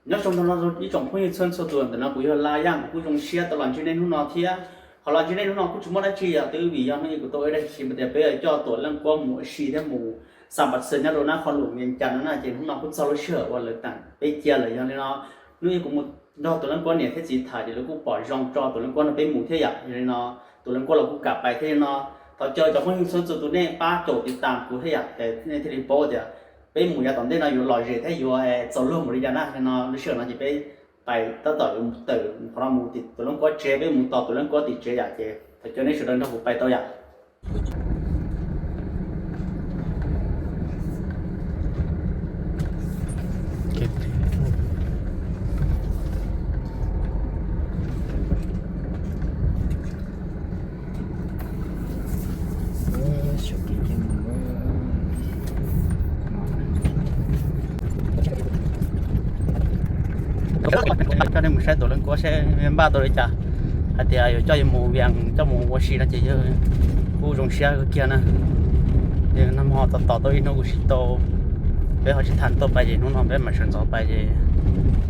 Nyob zoo ntawm no ib tsoom phooj ywg txhua txhua tus, ntawm no kuv yog Laj Yaj, kuv zoo siab tau los ntsib nej hnub no thiab. Qhov los ntsib nej hnub no kuj tsis muaj dab tsi yom, twb vim yog hnub ib kuv tau ib daim xim tias peb coj tuam leej kuab mus ua si thiab mus xam pas xwm nyob rau nab qhov lus Vias Cas no na, ces hnub no kuj txog lub sij hawm uas lawv teem peb cia lawm. Yog li no hnub ib kuv mus nrog tuam leej kuab niam thiab txiv tham ces lawv kuj pom zoo tso tuam leej kuab nrog peb mus thiab yom. Yog li no tuam leej kuab los kuj kam pais thiab. Yog li no thov caw cov phooj ywg txhua txhua tus nej pab caum tiv tas kuv thiab yom, nej thiaj li paub tias peb mus yav tom ntej no yuav lom zem thiab yuav txaus luag npaum li cas na. Yog li no lub sij hawm no ces peb pais tab tom yuav tawm qhov no mus tim tuam leej kuab tsev, peb mus tos tuam leej kuab tim tsev yom, ces thov caw nej sawv daws nrog kuv pais tau yom. Coj nej mus saib tuam leej kuab seb npaj tau li cas, hais tias yuav coj yus mus Vias coj mus ua si no ces yog kuj zoo siab kawg kiag na. Nag hmo tos tos tau ib hnub kuj tsis tau, peb ho tsis tham tuaj pais ces hnub no peb mam sawv ntxov pais ces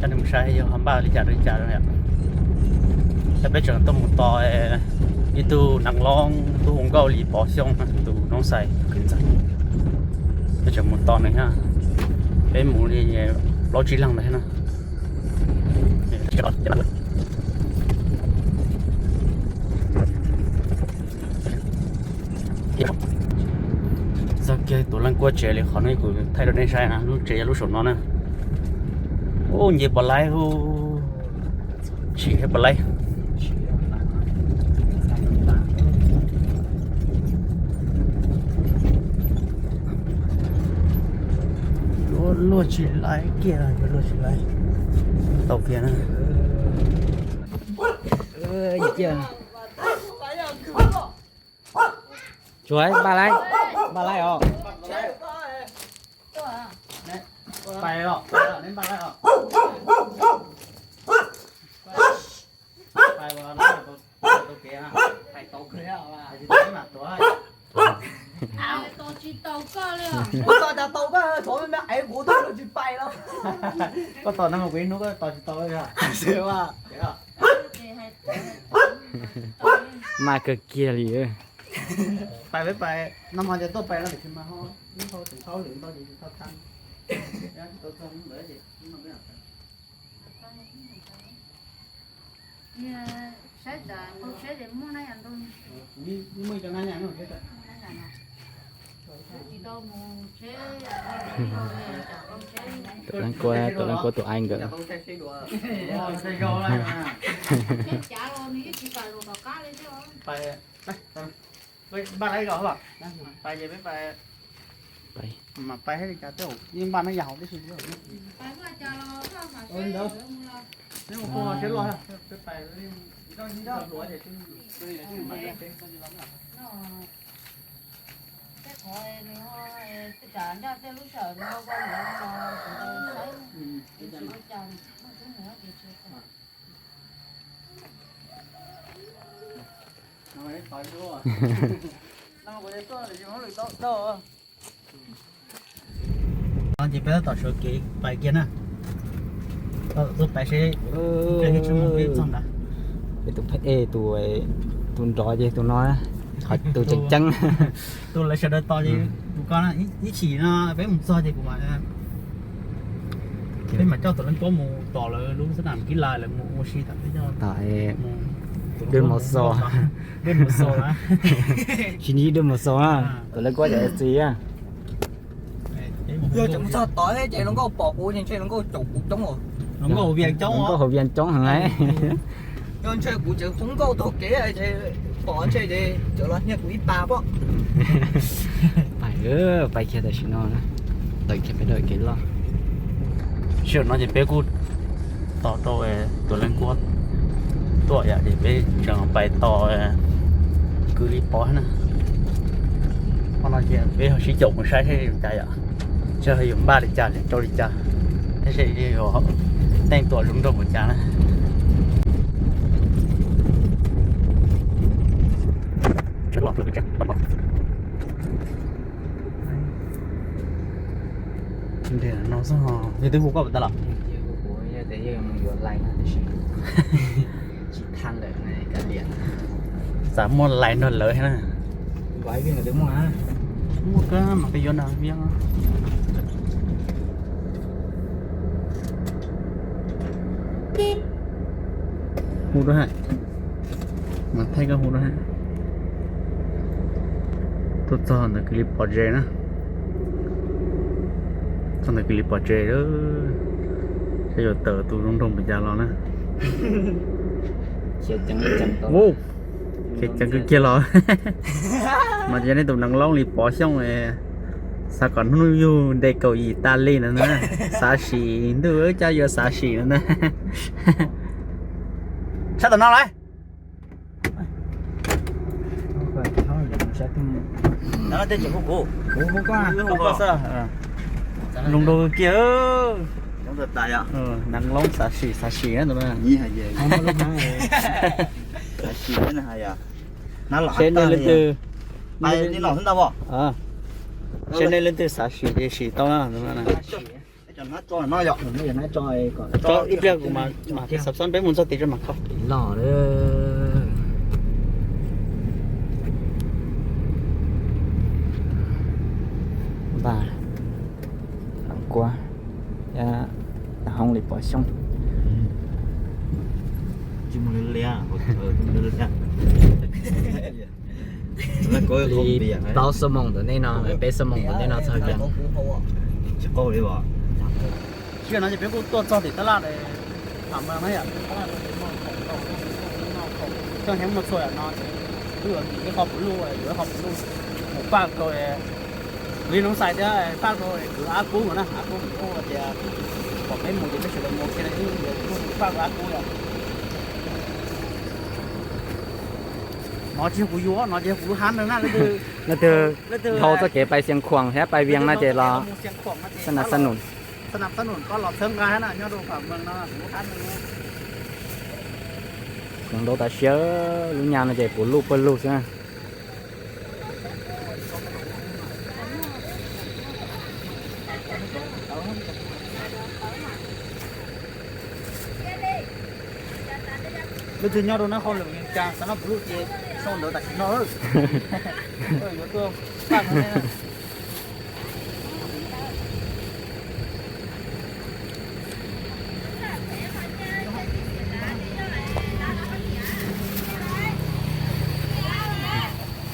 coj nej mus saib yog ho npaj li cas li cas. Thiab peb tseem tuaj mus tos ib tug neeg loj, tub hu nkauj li Pov Xyooj, tus noob xais, peb tseem mus tos nws thiab. Peb mus li plaub tsib leeg ntawd thiab na. Txog kiag tuam leej kuab tsev li qhov no kuv thaij rau nej saib na, lub tsev yog lub saum no na. Ub, nce pov laib hu, tsim thiab pov laib. Luaj tsis laib kiag, luaj tsis laib. Tau kiag na. Tsuas npaj laib, npaj laib os. Pais os, neb npaj laib os. Pais os, tau kev, pais tau kev, tsis tau mas tuav. Tos tsis tau koj li os. Koj tos cas tau koj, tsov me me aiv kuv tuaj tsis pais los. Koj tos nag hmo kuv ib hnub koj tos tsis tau li os. Mas kawg kiag li. Pais peb pais, nag hmo ces tuaj pais no tsis mas ho ib hau tseem thaub lwm ntau ces tsis tau txhab. Tsis tau txog ntawd ces hnub no peb mam pais. Saib tsam qaug tsheb ces muaj nab yam ntau. Muaj cov nab yam no. Tsis tau mus tsheb, tsam qaug tsheb. Tus leej kuab, tus leej kuab tus ai nkawd. Tsheb cav los nws yeej tsis kam los tom qab li thiab. Npaj laib los, pais ces peb pais, mam pais thiab li cas tej zaum yeej npaj nab yam hauv tib si. Pais ua cas los koj mam seb. Neb mus pog seb loj, peb pais, peb hluav ces peb qhov nws ho, tej tsam ncaj tej lub sij hawm nws ho ua ntawd los kuv saib, tsis ua cas, muaj tub mus ces tsis ua cas. No ces peb tab tom sawv kev pais kiag na. Tuaj pais seb, peb txog ntawd. Tus, tus nrov ces tus no, tus tseem ceeb. Tus lawv sawv daws tos ces tus ko, ib chim no peb mus txog ces kuv mam, peb mam coj tus leej kuab mus tom lawv lub xab nam kib lais lawv mus ua si tom peb coj. Dej mos xos, dej mos xos na. Tsis ntsib dej mos xos na, tus leej kuab cov txiv. Yog tseem mus txog tod ces hluas nkauj pom kuv ces ntshe hluas nkauj caum kuv coob os. Hluas nkauj hauv Vias coob, hluas nkauj hauv Vias coob heev lauj. Yog ntshe kuv tseem hluas nkauj taug kev ces pom ntshe ces tseem los nyiag kuv ib pas pob. Pais, pais kiag tam sim no, tawm kiag peb dawm kev loj. Sij hawm no ces peb kuj tos tau tus leej kuab tuaj yom, ces peb tseem pais tos kwv Lis Pov na. Qhov no ces peb ho sib caum mus saib seb li cas yom, seb ho yuav npaj li cas, rau li cas, thiab seb yuav teej tuam zoo nraug npaum cas na. Ntiam no xwb, yog twb hu koj puas tau los? Xav muaj lais nrog lawv thiab na. Muaj kab mam koj yuav na, Viab. Hu rau hais, mas thaij koj hu rau hais. Tuaj txog ntawm kwv Lis Pov tsev na. Txog ntawm kwv Lis Pov tsev, saib yuav tawm tus zoo nraug npaum cas los na. Khiav ceev kawg kiag los. Mas yog nej tus neev loob Lis Pov Xyooj, xav kom hnub yug nte kaum yim tas li no na, xav sim ntuj coj yuav xav sim no na. Sab tom no lawm. Tej tsis hu kuv, hu koj xwb. Zoo nraug kiag. Neev loob xav sim xav sim na. Seb nej leej twg, seb nej leej twg xav sim ces sim tau na. Ib pliag kuv mam xav xab peb mus txog tim tso mam kho. Npaj kuab, hoob Lis Pov Xyooj. Li plaub xuab moos ntawm nej no, peb xuab moos ntawm nej no txog kiag. Sij hawm no ces peb kuj tuaj txog tim tab laj, tham mas na yom, tab laj no ces noj khoom, noj khoom, coj heev muaj txhua yam no ces wb yuav ib qho puv luj, yuav ib qho puv luj mus paj rau kwv Noov Xais thiab paj rau kwv Ab Kub na, Ab Kub mus ua tias kom peb mus ces peb sawv daws mus kiag na, wb yuav mus paj rau Ab Kub yom. No tsis yog kuv yuav, no ces yog kuv lub hab na, leej twg dhau txoj kev pais Xiav Khuam thiab pais Vias no ces los xab nas xab num, xab nas xab num koj los txhawb nqa thiab na, nyob rau Pam Meeg no kuv lub hab na. Khoom ntau tas siab, lub nyam no ces puv luj pawg lug xwb na. Leej twg nyob rau nab qhov lwm Vias Cas xav noj puv luj ces sau ntawv tam sim no. Yuav tuaj paj no.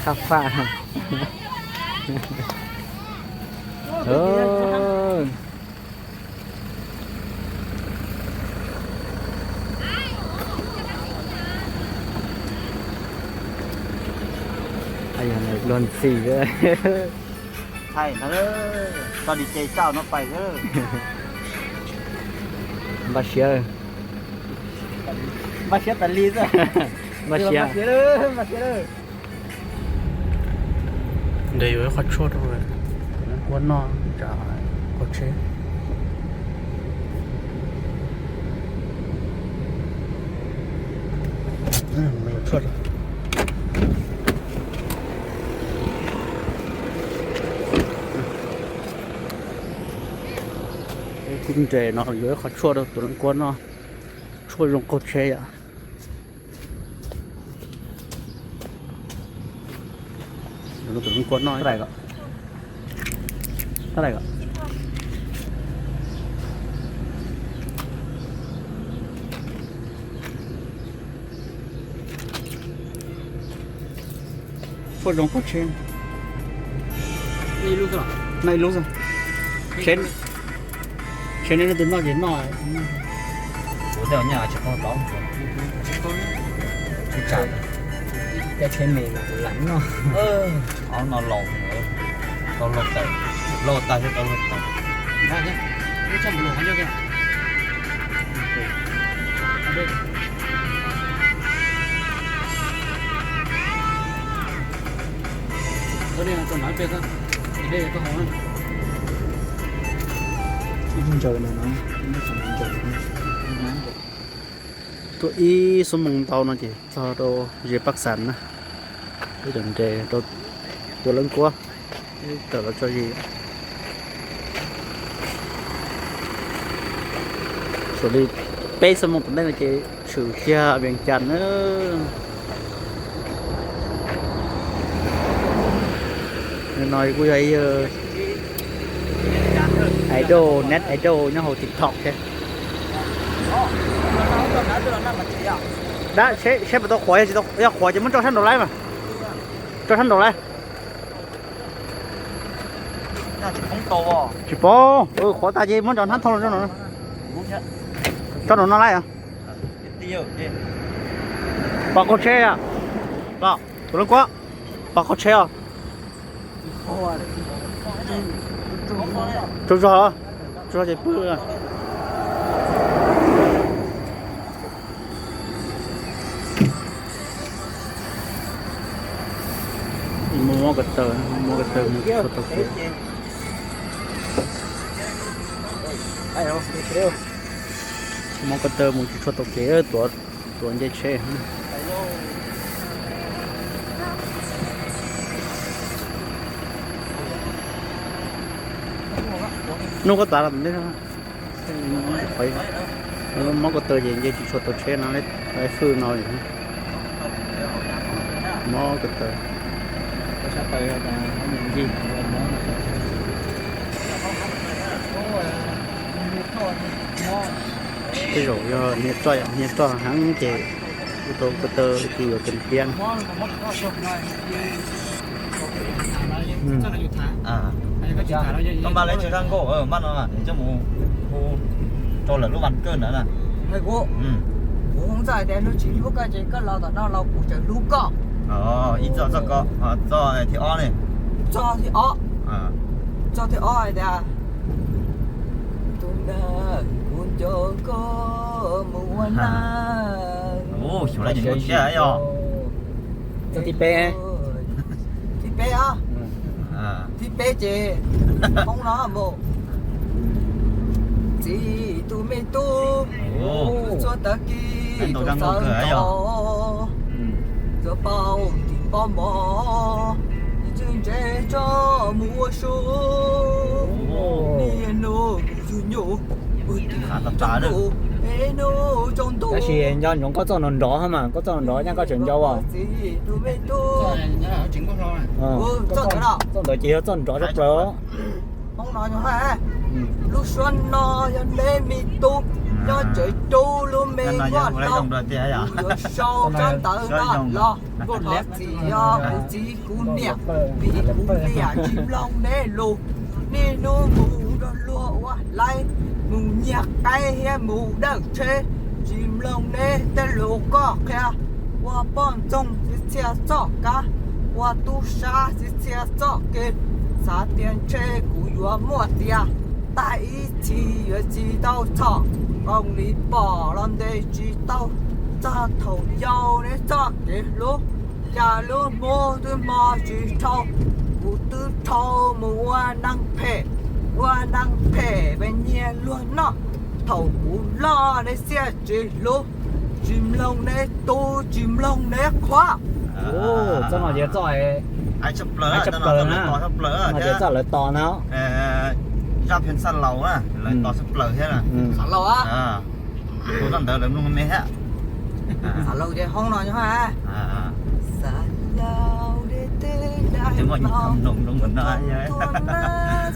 Khab faj. Luag ntxhi. Thaij no, tso di ce tso no pais. Npaj siab, npaj siab tas li xwb. Npaj siab, npaj siab. Ntes yuav ib qho tshuaj rau kuab noj tsam qaug tsheb. Kuv nres no yuav ib qho tshuaj rau tus leej kuab noj, tshuaj zoo qaug tsheb yom. Tus leej kuab noj ib rai kom, ib rai kom. Tshuaj zoo qaug tsheb. Noj ib lub xwb. Tsheb nej leej twg noj ces noj. Kuv tej nyaj tsis qaug tau. Ib tsam cov tsheb me mas kuv lam noj. Ob no laus, tau laus tawm, laus tag thiab tau laus tawm. Tuaj ib xuab moos ntau no ces txog rau zes Paj Xas na. Peb cov nres rau tus leej kuab, tawm los tso zes. Raws li peb xuab moos tom ntej no ces tshwm kiag Vias Cas na. No kuj yog ib idol, next idol nyob hauv TikTok thiab. Dab, seb puas tau qhuav, yog qhuav ces muab tso sab nraud lawm mas. Tso sab nraud lawm. Tsis paub, qhuav tag ces muab cov hnab thau los tso no. Tso nraum no lawm. Pom qaug tsheb, pom, tus leej kuab, pom qaug tsheb os. Tsaug zog, tsaug zog ces pw. Muab ko taw, muab ko taw mus tsis tshua tau kev. Muab ko taw mus tsis tshua tau kev, tuav, tuav nce tsheb. Nub koj tav los ntej no. Muab ko taw ces nce tsis tshua tau tsheb no, lawv fwj no. Muab ko taw. Tej zaum yog niag roj, yog niag roj heev ces kuj tau ko taw ces yuav ceev tiab. Koj npaj lawv tsis zaj nkauj npaj no coj mus hu rau lawv lub vas kawj ntawd na. Kuv ntxawm tias nws tsis hlub koj ces koj los tom no los kuv tseem hlub koj. Ib txoj, txoj thib ob ne. Txoj thib ob. Txoj thib ob hais tias, tus ntawd kuv nco koj mus ua na. Xyov lawv nyob thiab yog. Txoj thib peb. Thib peb os. Thib peb ces hoob no mus. Txiv tus me tub, txhua tag kis tau xav nrog, txhua paus ntim pob mov, ib txwm ntse tso mus ua su. Niaj hnub kuv yug nyuj, kuv tig tau es hnub tsaus ntuj. Tab sis nco ntsoov koj txoj nrov nrov mas, koj txoj nrov nrov nyaj koj tseem nco as. Txiv tus me tub, txoj ntawd ces yog txoj nrov tshaj plaws. Hoob no, lub suab no yog neb me tub, nyob tsev rub lub me nkuaj hlau, kuv yuav sau tsab ntawv no los nkaum los txim yog kuv txiv kuv niam, vim kuv niam tsis mloog neb lus. Niaj hnub mus nrog luag ua hlais, mus nyiag qaib thiab mus dawm tsheb, tsis mloog neb tej lus koj qhia. Ua poj ntxoog txiv txhia txoj kab, ua tub sab txiv txhia txoj kev, xav tias ntshe kuv yuav muaj tias, tag ib txhis yuav tsis tau txhom, nqoo li pom los ntes tsis tau, txog thaum yau neb txoj kev hlub, cas lub hnub twb hmo tsis dhau, kuv twb dhau mus ua neeg phem, ua neeg phem ve nyiag luag noj, thaum kuv loj neb xiaj tsis hlub, tsis mloog neb tub tsis mloog neb qhua. Txoj no ces txoj, txoj plaws na, no ces txoj lawv tos na. Zaj pheej xaj laus na, lawv tos txoj plaws thiab. Xav laus, tus txoj ntawd lawv mloog me thiab. Xav laus ces hoob no nyob. Xav laus de tej dais mloog, tus tuag na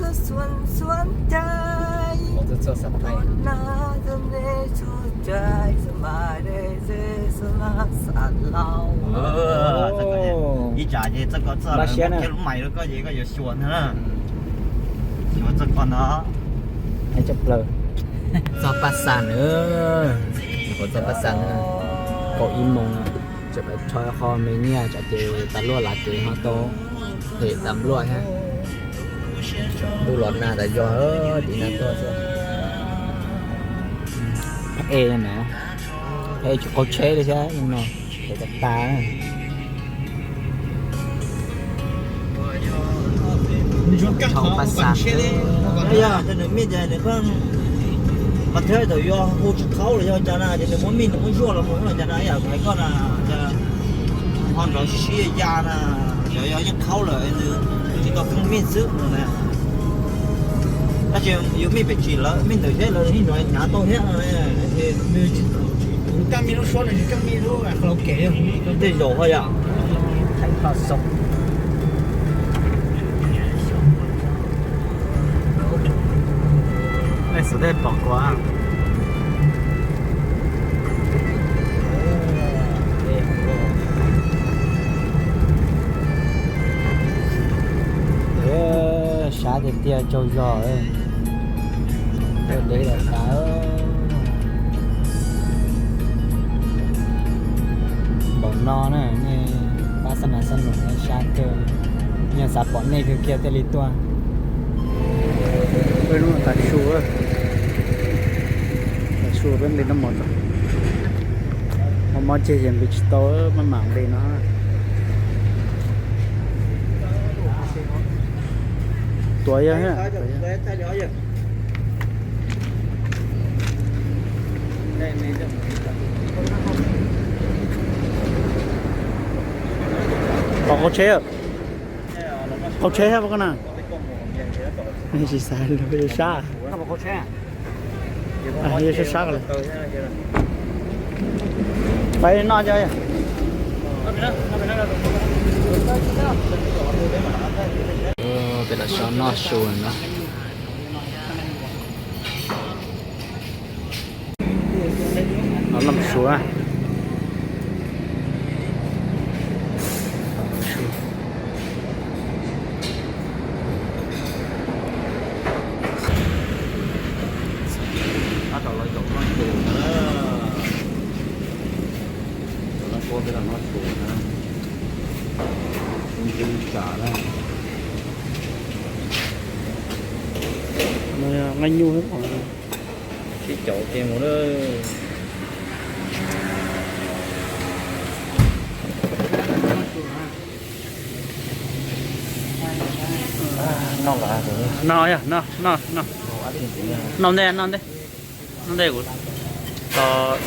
txhua txhua cai, tus tuag na txhua me txhua cai, xav mas de ze xav mas xav laus. Ib tsam ces txoj ko txoj lawv muab kiag lub mais rau koj ces koj yuav xyuas ntag na. Xyuas txoj ko ntag. Txoj paj xas na, txoj paj xas na, kaum ib moos, tseem rho qho me nyiaj tsam ces tas luaj lav kev ho tau phem tas luaj thiab. Ntuj los nag tas zog, tim nag tuaj xwb. Pheej e na, pheej tsis qaug tsheb li thiab no, phem tas tas. Yog nws mij ces nws pheej mas thiab thaum yog hu tsis khaub los yog cas na ces nws muab mij nws muab zuaj los mus los cas na, ib yam kuv hais koj na, ho nrov sib ya na, yog yeej khaub lawm nws tsis tau pheej mij xwb no na. Tab sis yus mej pem tsim lawv mej ntawm thiab lawv hnyav tau thiab no. Kuv coj mej lub suab no, tsis coj mej lub karaoke. Tej zaum ho yom. Xov tej pom kuv. Sab tiag tiag tsaug zog. Dev lawm tas. Npaum no na, nej pab xab nas xab nus sab kawg, yog xav pom nej kawg kiag thiaj li tuaj. Peb lub no tas su, tas su peb nqis noj mov tso. Mob mob ceg ces nqis tsis tau, maj mam nqis no. Tuav yog. Qhov qhov tsheb, qhov tsheb hab koj na. Tsis xav lub sab. Sab sab lawm. Pais noj cov. Peb los so noj su no. Los noj su. Tab tom los zaum noj su na. Zaum noj su, peb los noj su na. Nqi tsam na. Nqaij nyuj. Sib caum ces mus lawm. Noj los, noj, noj, noj. Noj ntej, noj ntej. Noj ntej kuv. Thaum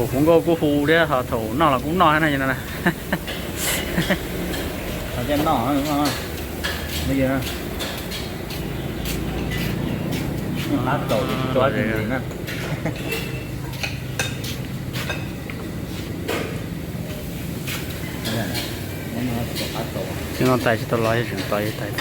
kuv nkauj kuj hu thiab, ho thaum noj los kuj noj na. Qab tau, tso tsis ntxim na. Tsis no tais tsis tau los, tseem tos tais.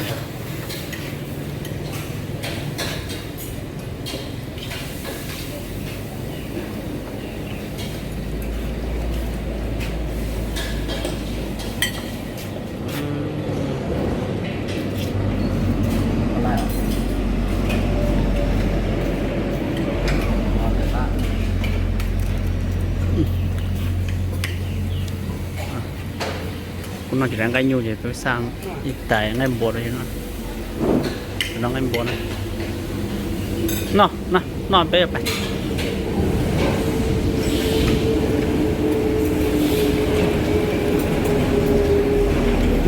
Kuv noj tsis raws nqaij nyuj ces peb xaj ib tais nqaij npua rau no. Noj nqaij npua no. Noj, noj, noj peb pais.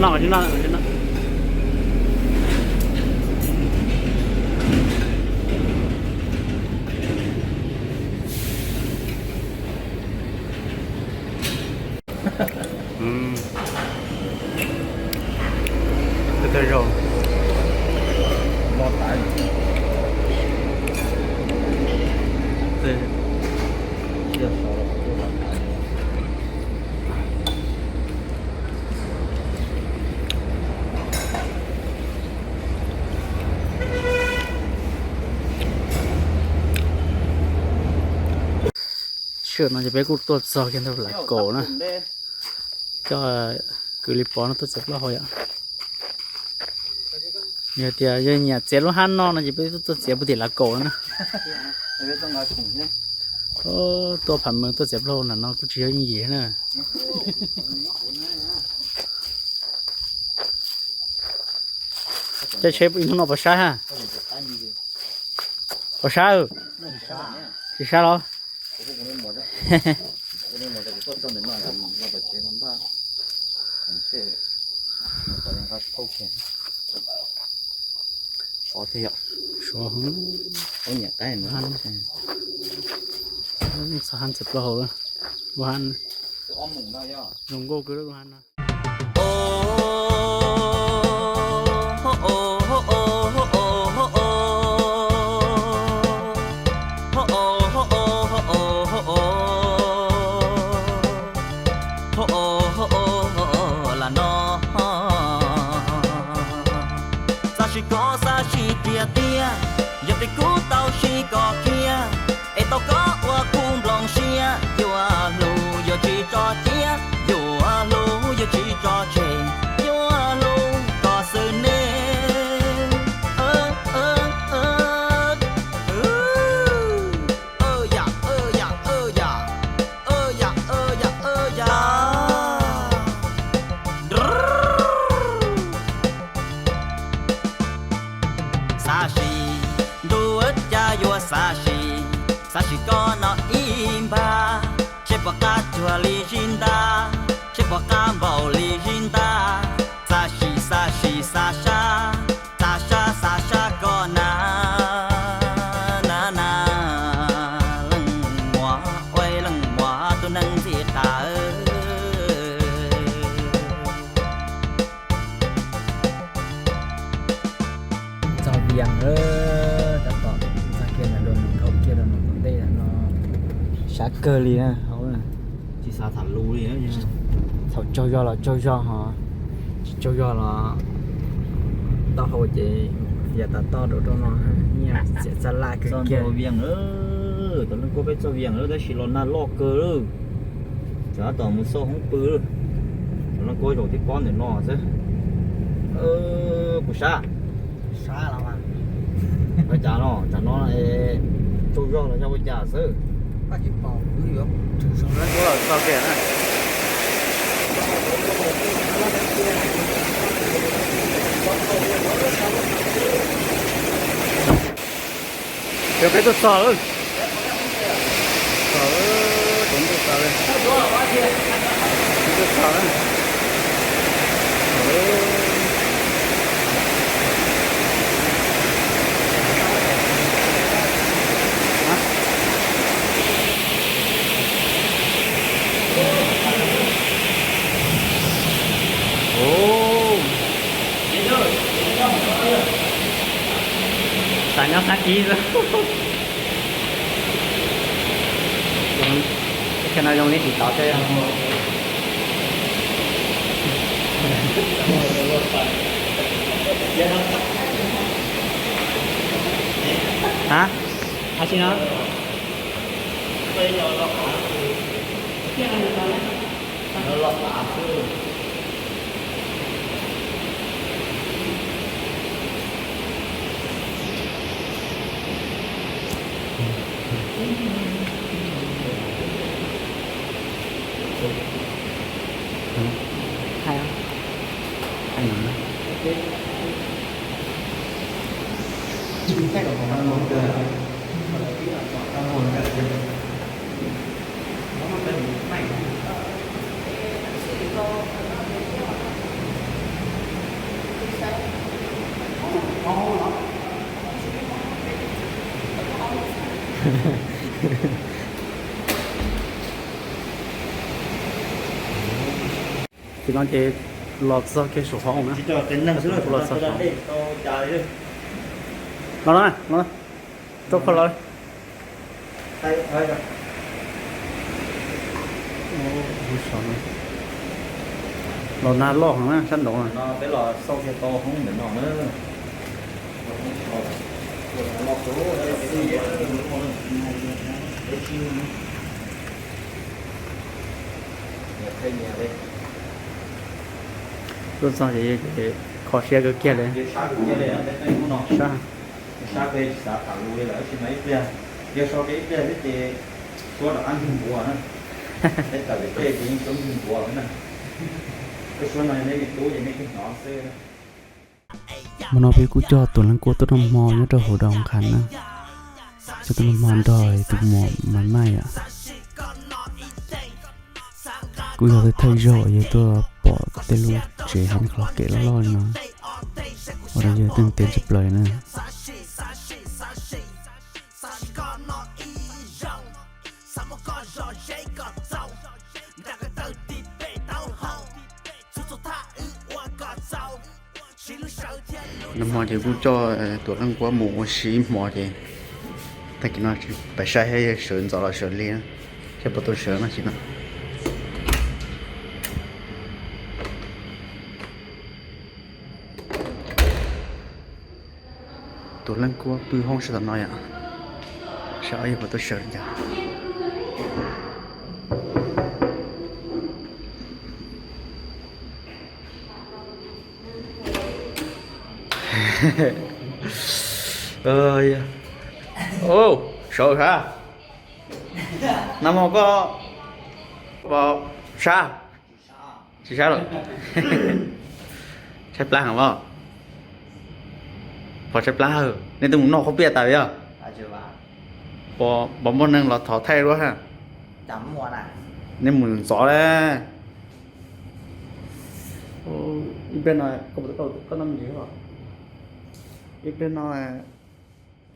Noj, noj, noj. Tej zaum Sij hawm no ces peb kuj tuaj txog kiag ntawm Lav Kaum na. Coj kwv Lis Pov no tuaj txiav plaub hau yom. Yog tias yog nyiam txiav lub hab no no ces peb tuaj txiav puag tim Lav Kaum no na. Tuaj pham mees tuaj txiav plaub hau na no kuj tsis yog yooj yim na. Caij tsheb ib hnub no pov sab ha. Pov sab. Tsis sab los. Suav, txog hab txiav plaub hau lawm. Lub hab zoo nkauj kawg lub hab no. Xav sim koj xav sim tiag tiag, yog tias kuv tau sib koj kiag, es tau koj ua kuv nplooj siab, yuav hlub yuav tsis tso cia, yuav hlub yuav tsis tso tseg, yuav hlub koj xwb ne. Xav sim ntuj cas yuav xav sim, xav sim koj no ib npag, seb puas qab cuag li zib ntab, seb puas qab npaum li zib ntab. Xav sim xav sim xav sab, xav sab xav sab koj na, na na. Leej muam ua leej muam tus neeg ntxim qab. Txog Vias lawm, tab tom txog kiag ntawm dua mus dhau kiag rau ntawm tom ntej no, sab kawg li na hauv na. Tsis xav tham lus li. Thaum tsaug zog los tsaug zog hos, tsis tsaug zog los taub hau ces yav tas toj rau rau no, nyiaj txiag txaj laj kawg kiag. Vias lawm, tus leej kuab peb txog Vias lawm tab sis los nag loj kawg lawm. Tsam tab tom mus xauj hoob pw lawm. Tus leej kuab zaum tib pob ntawm no xwb. Puas sab? Ua cas no, tsam no tsaug zog los yog ua cas xwb? Yog peb tuaj txog lawm. Txog lawm, tsaus ntuj tas li. Peb tuaj txog lawm. Xav nyob sab kib xwb. Ib qho no zoo li tsis tau thiab. Hab? Hab tsi no? Ces no ces los txog kiag saum hoob na. Los txog hoob. Los na, los na. Rau qhov los. Los nag loj heev na sab nraud na. Tuaj txog ces kho siab kawg kiag li. Sab. Sab peb tsis xav tham lus li lawm, tab sis mas ib pliag, yog so peb ib pliag xwb ces suab rov qab ntug npuav na. Peb tawm pem tej ces yeej suab ntug npuav na. Koj suab no neb me tub ces neb hnov xwb. Hmo no peb kuj coj tus leej kuab tuaj noj hmo nyob rau hauv Doo Khas na. Coj tuaj noj hmo nrog tus muam Maiv Maij yom. Kuj yog thaij zaug yog tuaj pom tej lub tsev hauv qhov kev loj loj li no, ua rau yog tej ntev tshaj plaws na. Nag hmo ces kuj coj Tuam Leej Kuab mus ua si ib hmo ces tag kis no pais saib sawv ntxov los sawv lig, saib puas tau sawv no tsis no. Tuam Leej Kuab pw hoob sab tom no yom, saib ob yog puas tau sawv li cas. Sawv sav, nag hmo koj sab tsis sab lawm? Tshaib plab heev los? Pog tshaib plab, nej twb mus noj khaub piaj tas yog? Pog npoj neeg los thov thaij dua ha. Nej mus ntxov la. Ib pliag no koj puas tau koj noj me ntsis, ib pliag no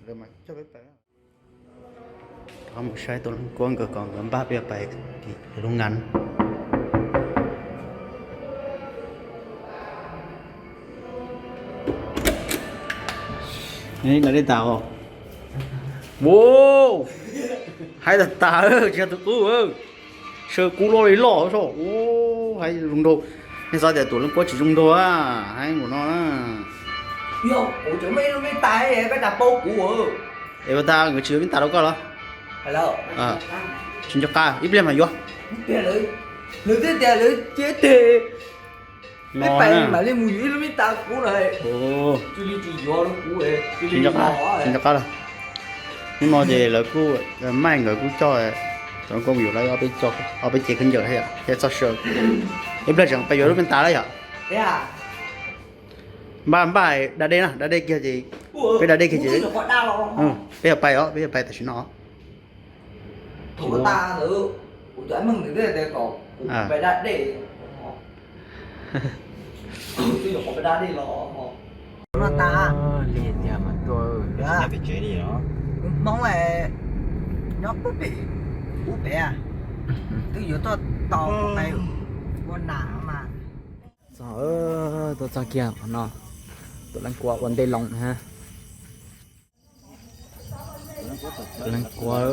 lawv mas coj peb pais. Thov mus saib Tuam Leej Kuab nkawd kom nkawd npaj peb pais lub ngan. Lawv dej tas os. Haib tas tas, tsis yog tus qub, saw kub loj li loj so. Haib zoo nraug. Nej xav tias Tuam Leej Kuab tsis zoo nraug a, haib npaum no na. Yog kuv tseem muaj ib lub me tais, peb tas paub kuv. Es ua tas nkawd tsis yuav me tais rau koj los? Tsis nco qab, ib pliag mas yuav. Lawv twb tias lawv cia teg, peb pais mam li mus yuav ib lub me tais kuv lawm. Tsis nco qab, tsis nco qab lawm. Hnub no ces lawv kuj, Maj nkawd kuj coj Tuam Leej Kuab mus yuav lawv ob peb cev khaub ncaws thiab txoj saw. Ib pliag tseem pais yuav lub me tais lawm yom. Npaj npaj da dej na, da dej kiag ces, peb da dej kiag ces peb yuav pais os, peb yuav pais tam sim no. Li tiag mas tuaj, Hmoob nyob pub pem, pub pem, twb yuav tuaj tos ua nas mas. Txog, tuaj txog kiag qhov no, Tuam Leej Kuab ua ntej loo na. Leej Kuab.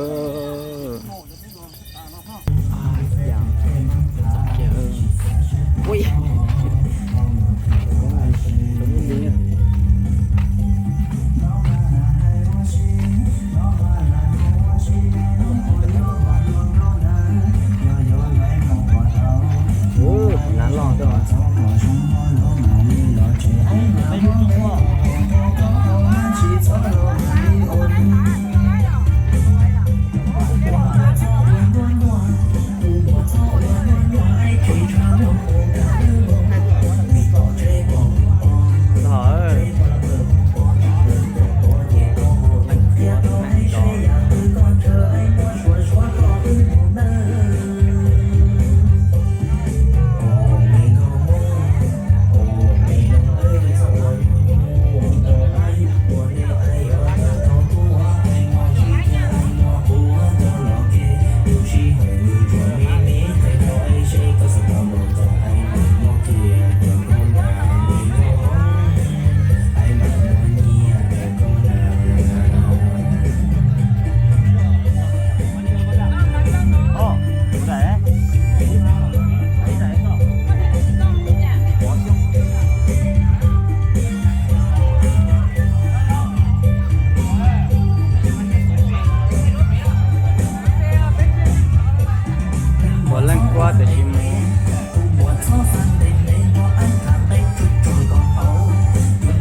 Ua Leej Kuab tiam sis mus.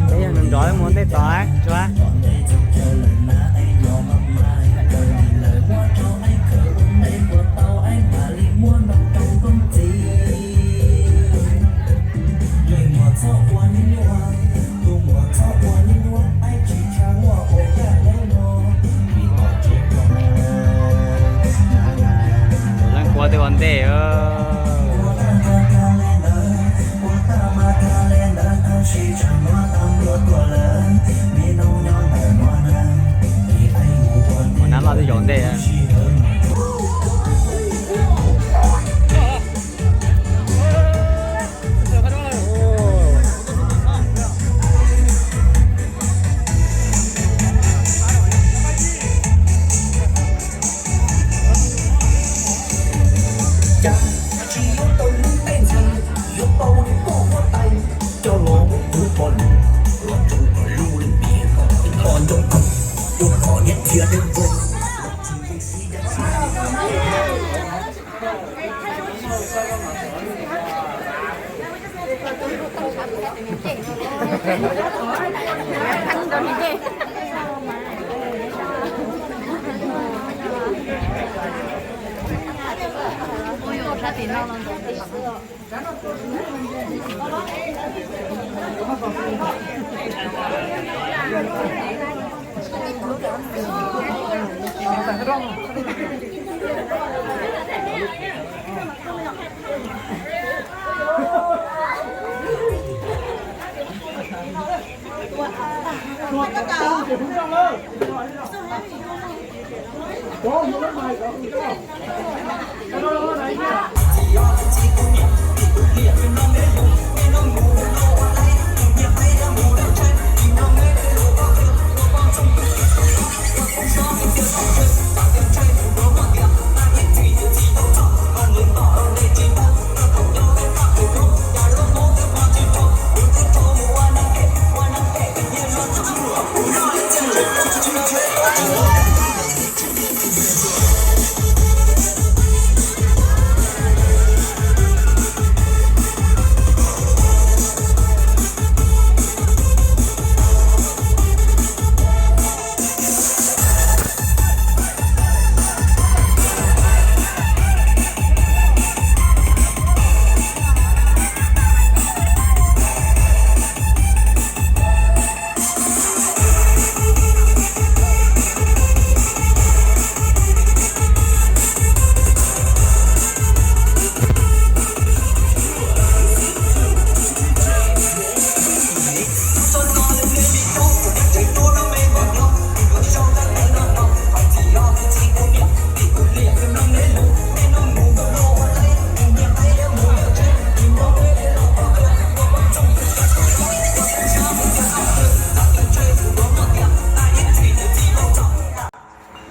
Peb yog nrov mus ntej tod tsuav. Leej Kuab twb ua ntej.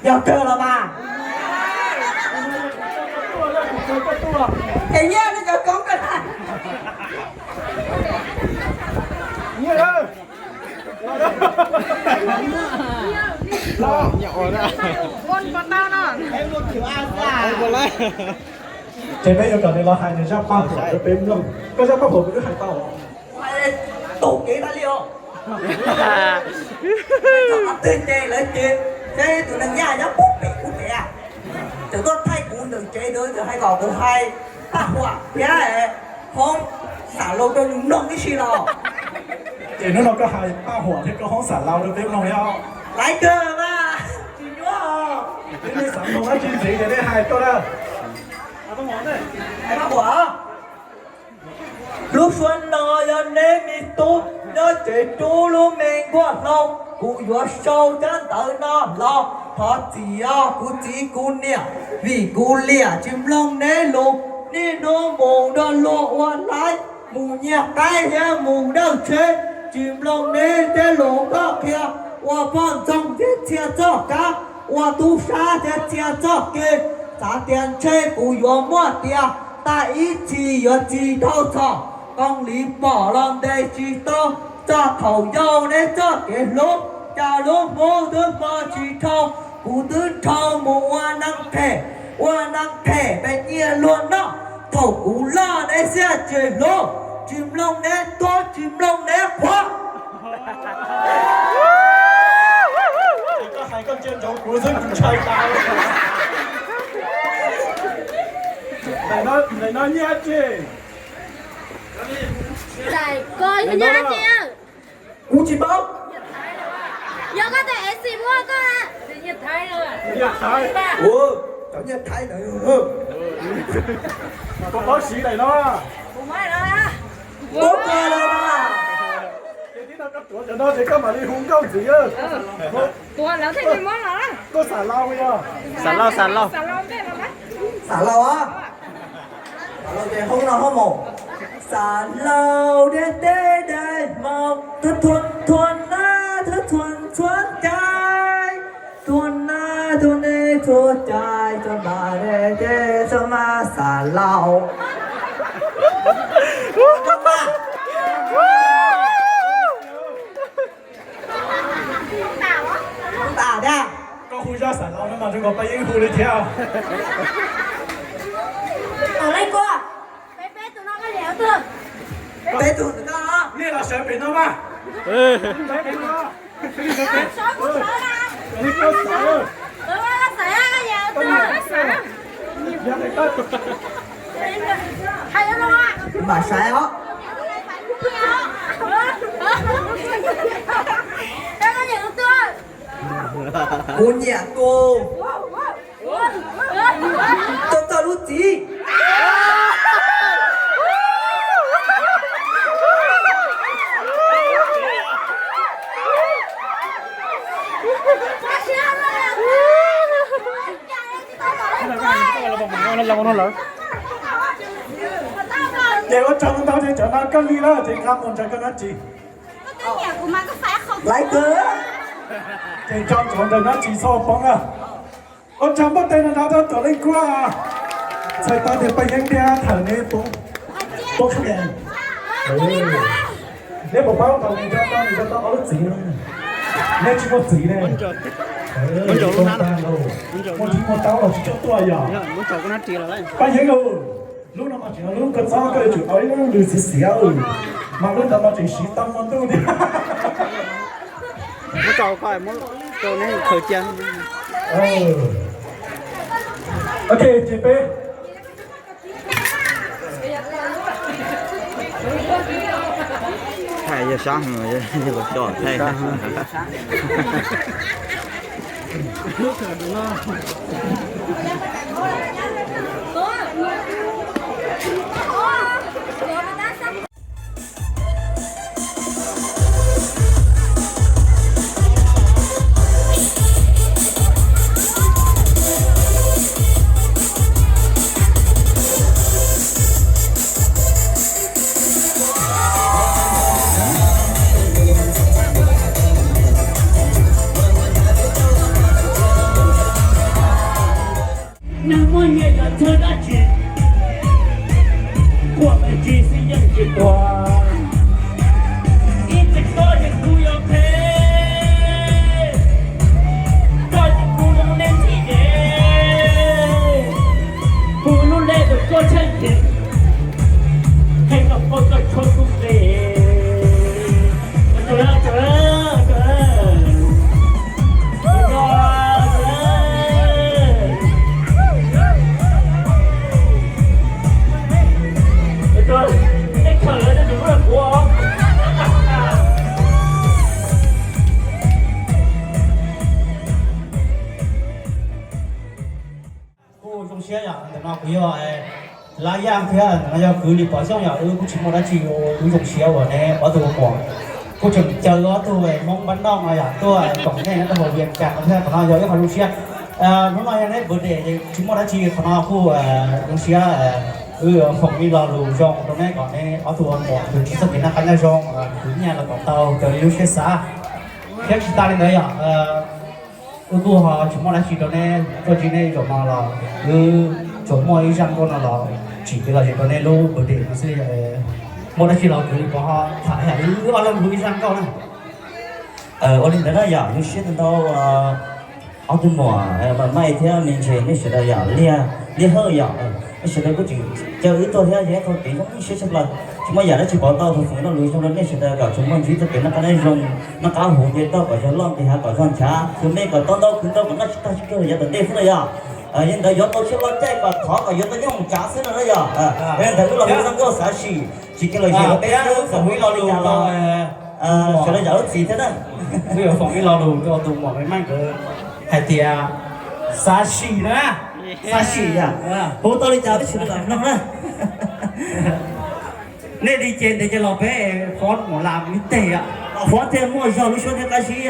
Yog kawg los mas. Ces nyiaj li cov koob ko na. Ces peb yuav kom nws los hais nws zaj paj huam rau peb mloog. Koj zaj paj huam kuv twb hais tau. Hais tus kev tas li os. Txog qhov twg ces lawv ces, seb tus neeg yaj nyob puag pem kuv pem, txawm tuaj thaij kuv ntawm tsev ntawd txawm hais kom kuv hais paj huam thiab hoob xam laus rau nws mloog ib si los. Ces hnub no koj hais paj huam thiab koj hoob xam laus rau peb mloog thiab. Laiv kawg mas, tsis nyuaj. Yog nej xav mloog dab tsi ntxiv ces nej hais tuaj na. Hais paj huam. Lub suab no yog neb me tub nyob tsev rub lub me nkuaj hlau, kuv yuav sau tsab ntawv no los thov txim os kuv txiv kuv niam, vim kuv liam tsis mloog neb lus. Niaj hnub mus nrog luag ua laib, mus nyiag qaib thiab mus dawj tsheb, tsis mloog neb tej lus koj qhia, ua poj ntxoog thiab txhia txoj kab, ua tub sab thiab txhia txoj kev, xav tias ntshe kuv yuav muaj tias, tas ib txhis yuav tsis dhau txhom, koom li pom los ntes tsis tau, txog thaum yau neb txoj kev hlub, cas lub hnub twb hmo tsis dhau, kuv twb dhau mus ua neeg phem, ua neeg phem pes nyiaj luag noj, thaum kuv loj neb xiab tsis hlub, tsis mloog neb tuab tsis mloog neb qhuav. Koj hais koj ntsia ntsoov kuv xwb kuv ntshai tas. Daim no nyiaj tsi? Daim ko yog nyiaj tsi? Kuv tsis paub. Yog koj tus ex muab koj. Cov nyiaj Thaib ntawd. Koj paub siv daim no. Paub kawg los mas. Ces tib no koj tuav cov no ces koj mam li hu nkauj ntxiv. Tuav lawv thiaj li muab los. Koj xam laus yog? Xam laus, xam laus. Xam laus a. Xam laus ces hoob no hoob mus. Xam laus dej teb dej hmau, thua thua na, thua thua txhua cai, thua na thua ne thua cai, thua npa dej teb thua mas xam laus. Kuv zaj xav los no mas zoo nkaus Paj Yeeb hu li thiab. Tom Leej Kuab. Peb, peb tus no koj yog tus. Peb tus no. Nej los sawv pem no mas. Mam saib os. Kuv nyiam tus txawj txawj lub txiv. Ces ua tsaug ntau ces cov no koj li lawm ces nqa mus nrog koj dab tsi. Laiv kawg. Ces tso cov ntawm dab tsi txhob poob na. Ua tsaug npawg Tes no nrog rau Tom Leej Kuab. Txhais tau tias Paj Yeeb thiab Thawm neb poob, poob khaub ncaws. Neb puas paub tau nws coj tau, nws coj tau ob lub txiv no? Neb tsis muaj txiv ne. Muaj ntsis muaj taub los tsis coj tuaj yom. Paj Yeeb, lub no mas tseem lub koj txob koj yuav tsum tau ib lub lws xiav xiav, mas lub ntawd mas tseem siv tau muaj ntuj thiab. Muab tso koj, muab rau neb khaws cia. Ok, ces peb thaij yog sab heev, yog coj thaij. Nag hmo nyiaj yog thawj dab tsi, quaj me ntsis xwb yeej tsis tuag. Ib txhia koj ces kuv yuav qheb, koj ces kuv zoo nej ntxim ces, kuv lub lej tus koj tshaib ces, qheb koj paub koj tshuab kuv qe. Kuj zoo siab yom, ntawm no kuv yog Lab Yaj thiab ntawm no yog kwv Lis Pov Xyooj yom, wb kuj tsis muaj dab tsi, wb zoo siab uas neb ob tug ua muam kuj tseem caw wb ob tug Hmoob npab noj no yom tuaj koom nej nyob rau hauv Vias Cas no thiab, qhov no yog ib qho zoo siab. Hnub no yog neb birthday ces tsis muaj dab tsi, qhov no kuj zoo siab, wb foom ib lo lus zoo rau neb kom neb ob tug ua muam txoj kev noj qab nyob zoo, khwv nyiaj los kom tau raws li lub siab xav. Thiab tsis tas li ntawd yom, wb kuj ho tsis muaj dab tsi rau neb tuaj ntsib neb zaum no los wb tsuas muaj ib zaj nkauj no los tsim kev lom zem rau neb lub birthday no xwb. Muaj dab tsi los kwv Lis Pov ho tham, wb ob leeg hu ib zaj nkauj na. Ua li ntawd na yom, zoo siab ntau ntau ob tug muam Maiv thiab Me Ntses nej sawv daws yom, Liaj, Liaj Hawj yom, nej sawv daws kuj tseem caw wb tuaj thiab, yog ib qho kev zoo siab tshaj plaws. Tsis muaj yam dab tsi pauv tau tus foom ib lo lus zoo rau nej sawv daws kom tsuas muaj ntsib txoj kev noj qab nyob zoo, noj qab huv nce toj kom zog loj nce hav kom zog nchav, khwv me kom tau ntau khwv ntau kom noj tsis tag tsis kawg yav tom ntej xwb na yom. Yog li ntawd yuav tau siab loj caij kom thov kom yuav tau nyob mus tsav xwb no na yog. Yog li ntawd wb los hu zaj nkauj xav sim, tsis kiag los zem los peb xwb foom ib lo lus rau sawv daws zam lub txim thiab na. Wb yuav foom ib lo lus rau tus muam Maiv nkawd hais tias xav sim na. Xav sim yom. Hu tau li cas peb sawv daws lam mloog na. Nej li ces ntev ces los peb fob mus lam ib teg, fob thiaj muaj zog lub suab thiab qab zib.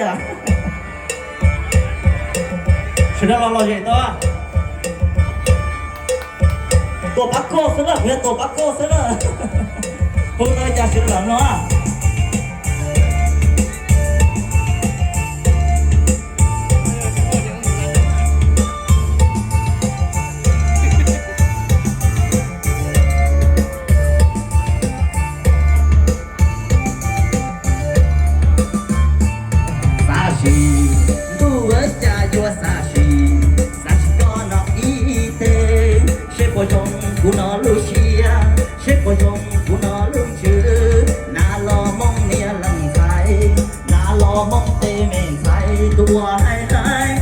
Sawv daws los lom zem tau. Tua pab koj xwb na, kuv yog tua pab koj xwb na. Hu tau li cas sawv daws lam mloog. Xav sim, ntuj ua cas yuav xav sim. Tej me ntxhais tus uas hais hais,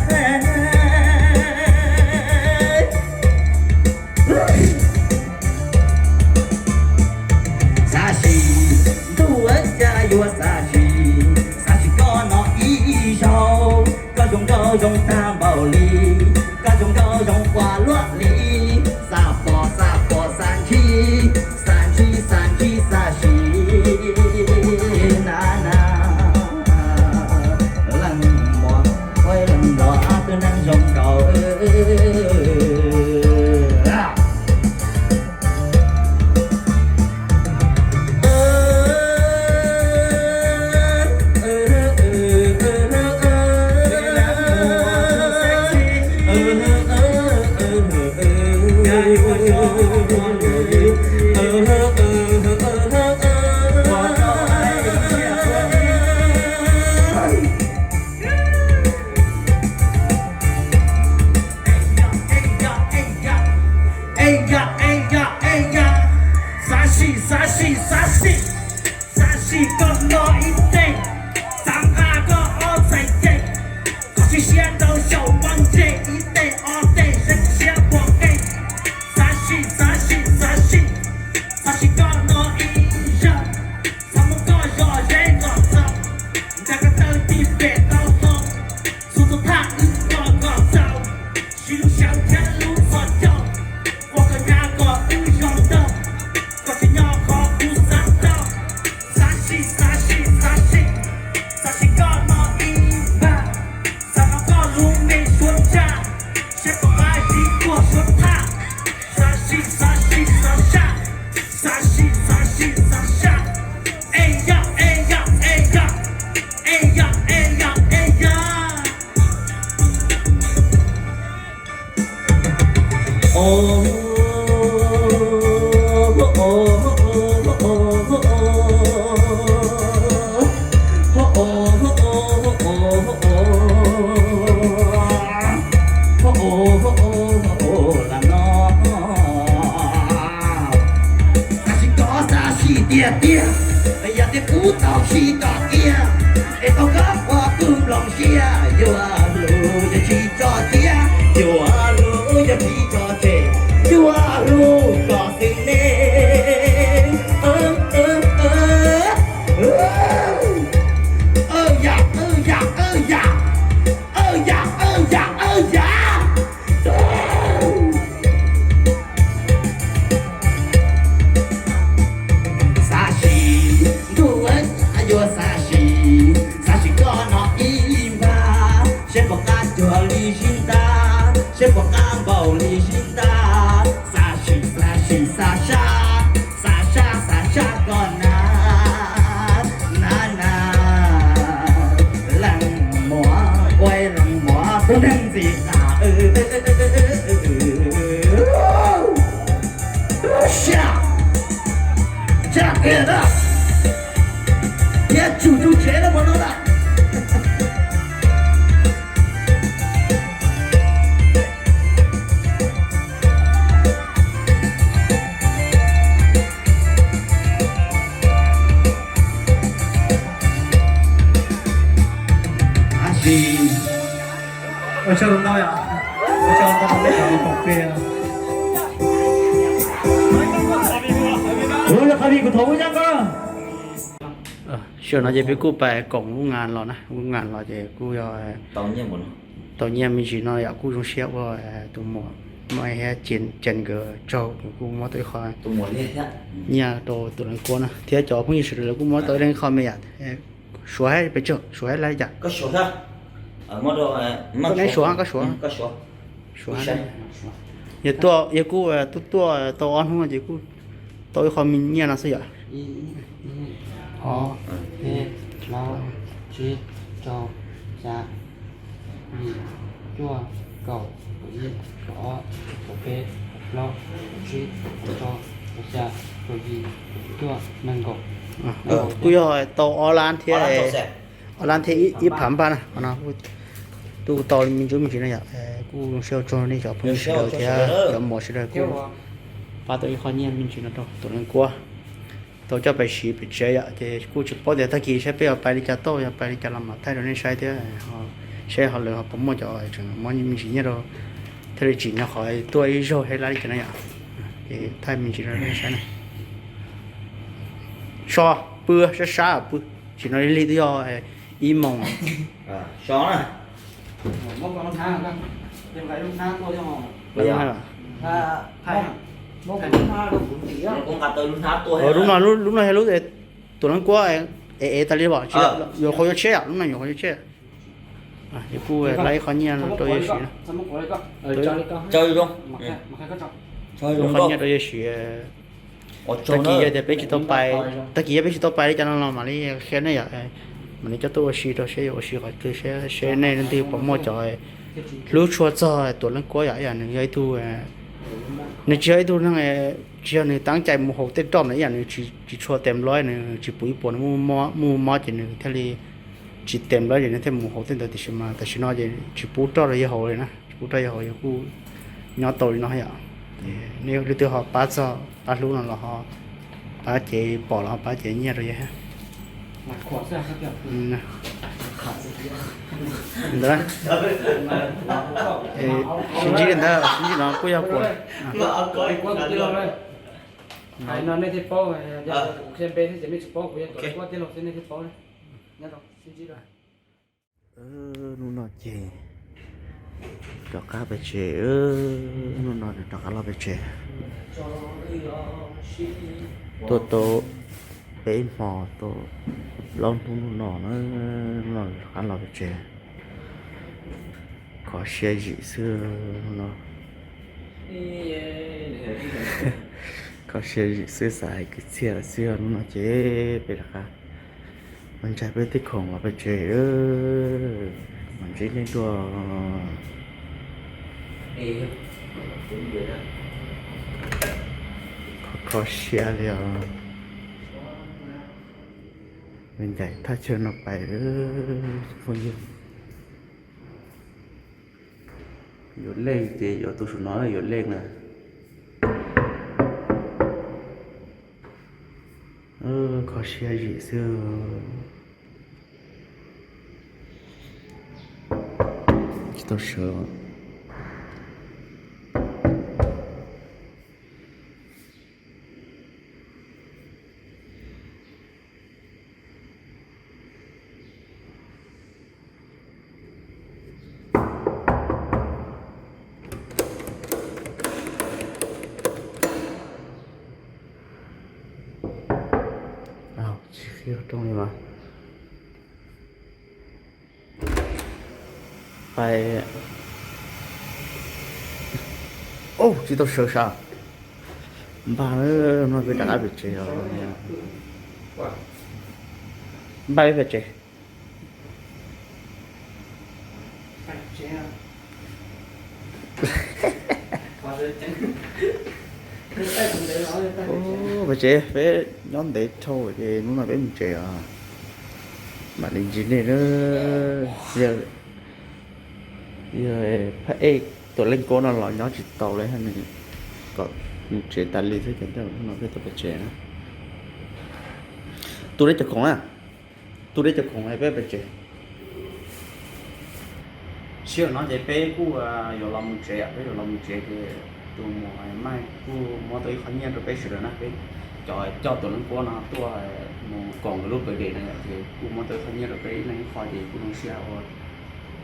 xav sim ntuj cas yuav xav sim, xav sim koj no ib zaug. Koj zoo nkauj zoo tag npaum li, koj zoo nkauj zoo ua luaj li, xav pom xav pom xav ntsib, xav ntsib xav ntsib xav sim na na. Leej muam, ua leej nrog ob tug neeg zoo nkaus. Ej ya, ej ya, ej ya, ej ya, xav sim, xav sim, xav sim, xav sim koj no ib teg, xav nqa koj ob txhais ceg, koj siv siab rau xyaum pob ntseg ib teg ob teg zeeb siab puag nqes, xav sim, xav sim, xav sim, xav sim koj no ib zaug, xav muab koj zom zeb nqos txaus, nrog koj tawg tig pem tau hau, txhua txhua thaj wb koj nqos txaus, siv lub xyawv thiab lub txhos caug, ua kom nyab kom wb zoo nraug, kom tsis nyob qhov kuv xav tau, xav sim, xav sim, xav sim, xav sim koj no ib npag, xav hnov koj lub me suab ntsaj, seb puas qab yig tuaj suab thaj, xav sim, xav sim, xav saj, xav sim, xav sim, xav saj, ej ya, ej ya, ej ya, ej ya, ej ya, ej ya. Xav sim koj xav sim tiag tiag, yog tias kuv tau sim koj kiag, es tau koj ua kuv nplooj siab, yuav hlub yuav tsis tso siab, yuav hlub yuav tsis tso tseg, yuav hlub koj xwb ne. Yam, yam, yam, yam, yam. Xav sim, ntuj, yuav xav sim, xav sim koj no ib npag, seb puas qab cuag li sib ntab, seb puas qab npaum li sib ntab, xav sim, xav sim, xav saj, xav saj, xav saj koj na, na na, leej muam, ua leej muam, tus neeg ntxim qab. Siab, siab kiag na, thiab tsum tus tsev no mus no lawm. Ua tsaug ntau yom, ua tsaug ntau, ua tsaug ntau. Sij hawm no ces peb kuj pais koom lub ngas los na, lub ngas los ces kuj yog tau nyiaj me ntsis no yom, kuj zoo siab ua tus muam no thiab ces nkawd tsaug, kuj muab tau ib qho nyiaj rau tus leej kuab na, thiab cov phooj ywg sawv daws lawv kuj muab tau ib leeg qho me yam. Suav hab pes tsawg, suav hab lab cas? Koj suav, koj suav, koj suav. Yog tuaj, yog kuj tuaj tau ob hnub no ces kuj tau ib qho me nyiaj no xwb yom. Ob, peb, plaub, tsib, rau, xya, yim, cuaj, kaum, kaum ib, kaum ob, kaum peb, kaum plaub, kaum tsib, kaum rau, kaum xya, kaum yim, kaum cuaj, nees nkaum. Kuj yog tau ob lab thiab, ob lab thiab ib phav npaj na. Qhov no kuj tau me ntsis me ntsis no yom. Kuj zoo siab ua tsaug nej cov phooj ywg sawv daws thiab cov muam sawv daws kuj pab tau ib qho nyiaj me ntsis no rau tus leej kuab. tau coj pais siv pem tsev yom, ces kuj tsis paub tias tag kis saib peb yuav pais li cas tau, yog pais li cas los mam thaij rau nej saib thiab, saib ho lawv ho puas muaj cov tseem muab me ntsis nyiaj rau thiaj li tsim nyog qhov tuaj ib zaug thiab li cas na yom. Ces thaij me ntsis rau nej saib na. So pw sab sab pw, tsis no li twb yog ib moos. Lub no, lub no yog lub tuam leej kuab, es es tas li pom tsis, yuav qhov yuav tshiab, lub no yuav qhov yuav tshiab. Ces kuj laib ib qho nyiaj rau yawg siv na. Ib qho nyiaj rau yawg siv. Tag kis yog tias peb tsis tau pais, tag kis yog peb tsis tau pais li cas no los mam li qhia nej yom, mam li coj tuaj ua si rau seb yuav ua si qhov twg, seb nej leej twg puas muaj cov hlub tshua txog tuam leej kuab yom. Ib yam nws yog ib tug, nws tsis yog ib tug neeg, tsis yog nws tab cai mus haus tej roj ntawd, ib yam nws tsis tshua tes nplob, nws tsis pum ib puas, nws muaj mob ces nws thiaj li tsis tes nplob ces nws thiaj mus haus tej ntawd, tiam sis mas tam sim no ces tsis pub roj rau yawg haus li na, tsis pub roj yawg haus, yawg kuj nyob tau li no yom. Nej leej twg ho pab txog pab hlub no los ho pab cev pom los ho pab cev nyiaj rau yawg thiab. Ntawd, sib ntsib li ntawd, sib ntsib no kuj yog kuv. Hais no nej thiaj paub, kuv qhia npe thiab ces nej tsis paub, kuv yog tuam leej kuab tij laug thiab nej thiaj paub. Nyob zoo, sib ntsib. Hnub no ces rov qab pem tsev, hnub no rov qab los pem tsev. Tuaj tau peb hmo tau plaub hnub no na, hnub no rov qab los pem tsev. Kho siab zim xwb no. Kho siab zim xwb, xav hais kwv txhiaj lawm xwb. Hnub no ces peb rov qab mus ntsaig peb tej khoom los pem tsev, mam ntsib nej dua. Kho siab li os. Ncaim thaj chaw no pais, phooj ywg. Yuav leej ces yuav tus saum no yuav leej na. Kho siab zim xwb. Tsis tau sawv. Tsis qhib rooj li mas. Pais. Tsis tau sawv sav. Npaj no peb rov qab pem tsev os. Npaj peb pem tsev. Pem tsev peb nyob ntev dhau ces hnub no peb mus tsev os. Mam li ntsib nej. Yog phab ej tuam leej kuab no los nyob tsis tau li, nws kom mus tsev tas li xwb ces hnub no peb tuaj pem tsev na. Tu deb cov khoom na, tu deb cov khoom peb pem tsev. Sij hawm no ces peb kuj yuav los mus tsev, peb yuav los mus tsev ces tus muam Maij kuj muab tau ib qho nyiaj rau peb sawv daws na, peb cov coj tuam leej kuab no tuaj mus koom nkawd lub birthday na yom, ces kuj muab tau ib qho nyiaj rau peb ib leeg ib qho ces kuj zoo siab ua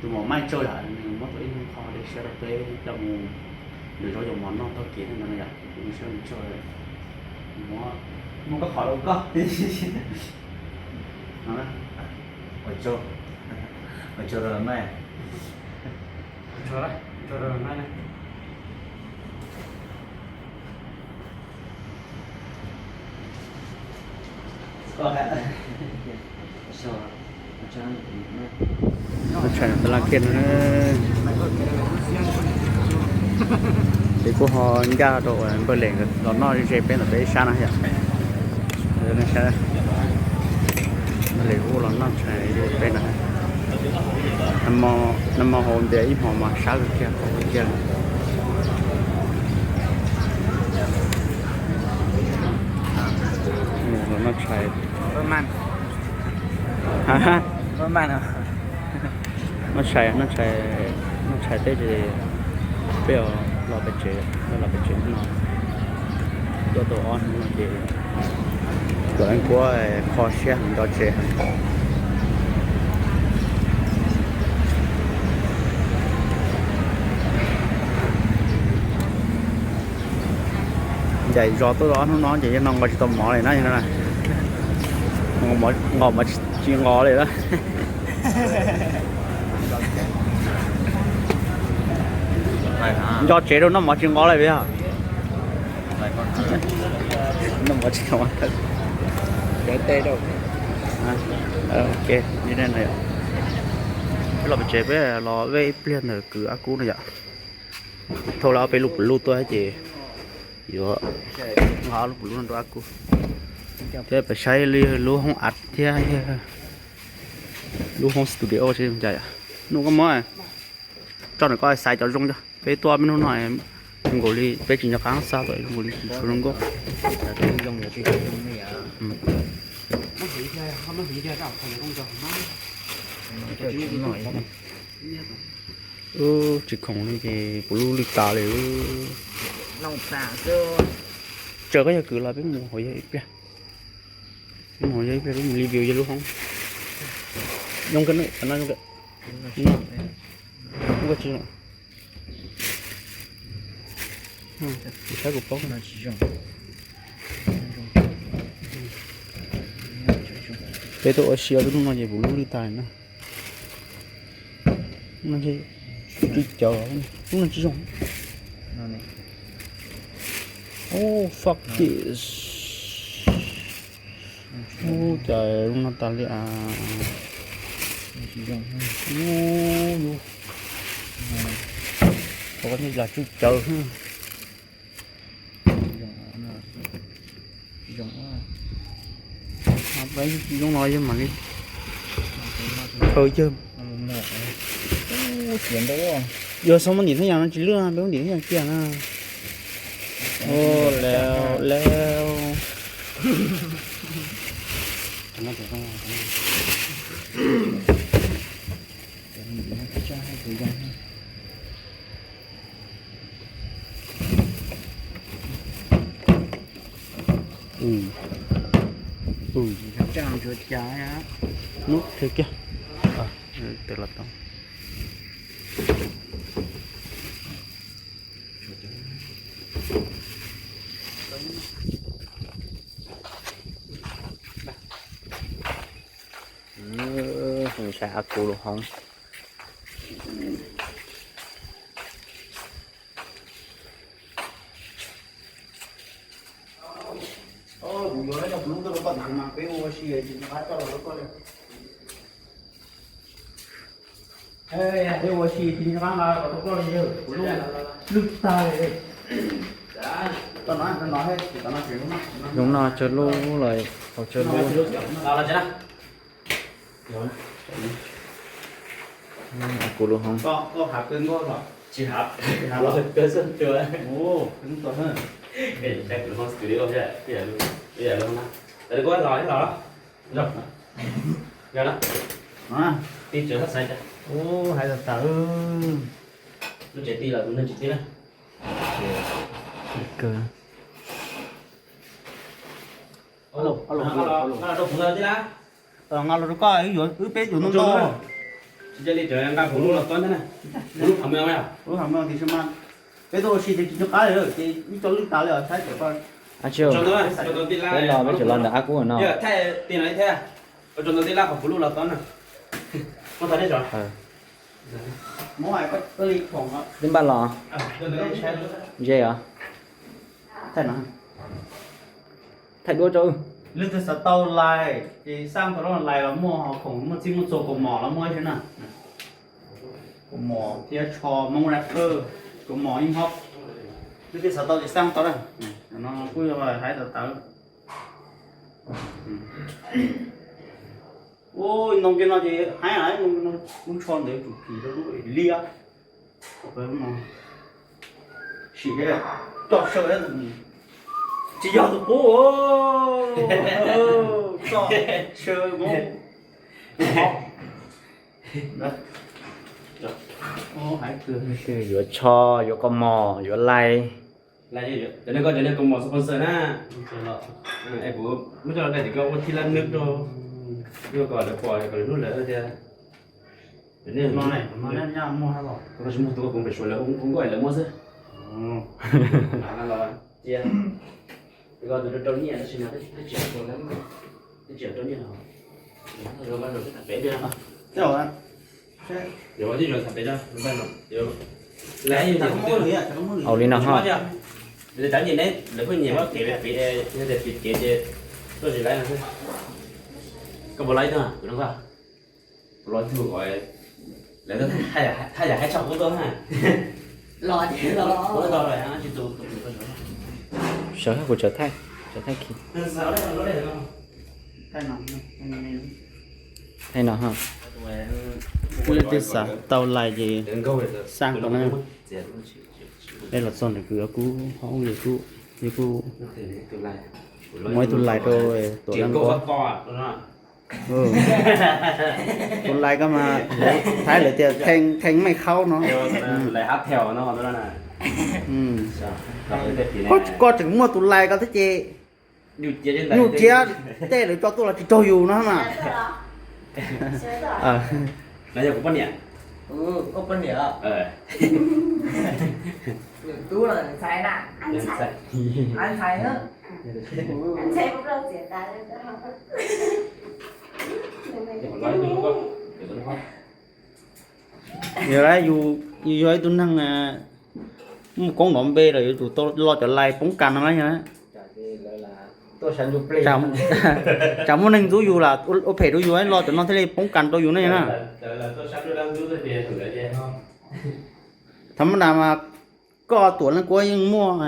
tus muam Maij Tsauj yom, nws muab tau ib leeg ib qho, zoo siab rau peb coj mus nrog zaub nrog mov noj tag kis thiab ntawd na yom, ces kuj zoo siab Maij Tsauj. Muab, muab koj qhov rau koj. No na. Ua tsaug, ua tsaug rau Maij. Tshais tas las kiag no. Ces kuj ho ncaj rau npawg Lem los noj ze peb ntawm peb ib sab na yom. Npawg Lem kuj los noj tshais peb na. Nag hmo haus npias ib hmos mas sab kawg kiag, qhov kawg kiag li. Tshais. Noj tshais, noj tshais, noj tshais teb ces peb los pem tsev, peb los pem tsev no. Tuaj tau ob hnub no ces kuv kuab kho siab heev nco tsev. Ncaim zos tuaj ob hnub no ces yog no nqos tsis tau mov li na, nqos mov tsis nqos li na. Nco tsev rau noj mov tsis nqos li yog. Noj mov tsis nqos. Peb los pem tsev peb los ua ib pliag ntawm kwv Ab Kub no yom. Thauj lawv ob peb lub pum luj tuaj ces yuav nqa ob lub pum luj no rau Ab Kub thiab peb saib li lub hoob av thiab lub hoob studio seb zoo cas yom. Nub koj muab tso ntawm koj xaiv cov zoo cov. Peb tuaj peb hnub no zoo nkaus li peb tsis nco qab xa tuaj zoo nkaus li tsis tshua zoo nkauj. Tsis khoom li ces kuv lub lwj tas li. Tsaws koj yog kwv los peb mus hauv yog ib pliag. Peb mus hauv yog ib pliag peb mus review yog lub hoob. Zoo kawg, zoo kawg. Saib kuv paub. Peb tuaj ua si ob lub no ces kuv lub lwj tas na. Lub no tsis cawv, lub no tsis zoo. Oh, fuck this. Ub, cas lub no tas li as. Ub, yus, qhov ko los tswj cawv. Zoo no yog mam li khaws yawg. Yog xov muaj ntim thaj yas no tsis lwj, peb muaj ntim thaj yas kiag na. Ua lawm lawm. Hnub kiag kiag. Tes los tau. Saib Ab Kub lub hoob. Peb ua si tsis nco qab nqa kom tau koj li yawg, kuv lub lwj tag li. Zoo no tsawg lub los haus tsawg lub. Kuv lub hoob. Ub, hais tas tas. Lub tsev ti los kuv neeg tsis tib na. Nqa los rau koj, wb peb yuav ntau ntau. Lub hauv mas, peb tuaj ua si ces tsis nco qab li ces wb cov lwj tas li os, saib cov ko. Peb los, peb tseem los ntawm Ab Kub no. Twb npaj los. Ntse os. Thaij duab rau. Leej twg xav tau lais ces xaj tau lub lais los muaj, ho khoom muaj txij muaj txhua kaus mom los muaj ib si na. Kaus mom thiab tsho Hmoob rapper, kaus mom ib hmob. Leej twg xav tau ces xaj tau na. No kuj yog hais tawv tawv. Ub, ntoo kiag no ces haib, lub tsho ntawd tsum phim rau lub liab. Sim coj saw. Tsis yog tus qub, tso, sw mus. Yuav tsho, yuav kaus mom, yuav lais. Cov nej, cov nej kaus mom sponsor na. Es kuv muab coj los dai tim koj ua thib lab nwb rau, yuav kom lawv pom kom lawv hnub lawv tias, koj tsis muaj tus koj kuv pem Suav lawv hu nkauj lawv muab xwb. Cia, koj tus rau nyiaj tab sis mas twb tsis rau nyiaj, twb tsis rau nyiaj. Au li no ho. Lawv pheej nyiam muab kev pem, yog tias pem kev ces tuaj tsis laib no xwb. Koj puas laib tuaj kuv no koj? Los tug, lawv haj yam hais tshaj qub tuaj na. Los, los, los tsis tus. Sawv kuv tsawv thaij, tsawv thaij khi. Thaij no ha. Kuj leej twg xav tau lais ces xaj tau na. Peb los txog ntawm kws kuv hoob, kuj muaj ib tug lais rau Tuam Leej Kuab. Tus lais ko mas Thaib lawv tias thee meej khaub no. Koj tseem muaj tus lais ko thiab ces nyuj ciab tej lawv tso tuaj los tsis raug yus no mas. Yog yus yog ib tug neeg muaj koob nrov npe los yuav tsum tau lo cov lais poob kas no na. Tsam muaj neeg ntxub yus los ua phem rau yus, lo cov no thiaj li poob kas rau yus ne na. Thaum ub na mas koj Tuam Leej Kuab yeej muaj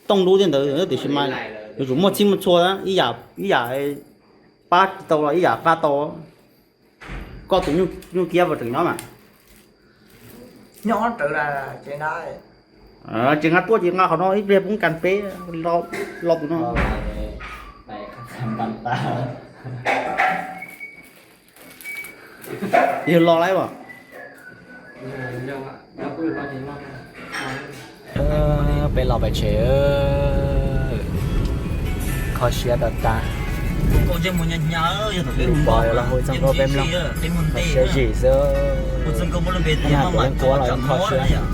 tooj dub thiab ntawd tiam sis mas yuav tsum muaj txhij muaj txhua, ib yam pab tsis tau los ib yam pab tau. Koj tus nyuj ciab puas tseem nyob mas? Nyob rawv tsev nqa tuaj ces nqa qhov no ib pliag poob kas peb lo tus no. Yog lo lawm as. Peb los pem tsev, kho siab tas tas. Peb pom los hu txog nkauj peb mloog, kho siab zim xwb. Thab Tuam Leej Kuab los kho siab.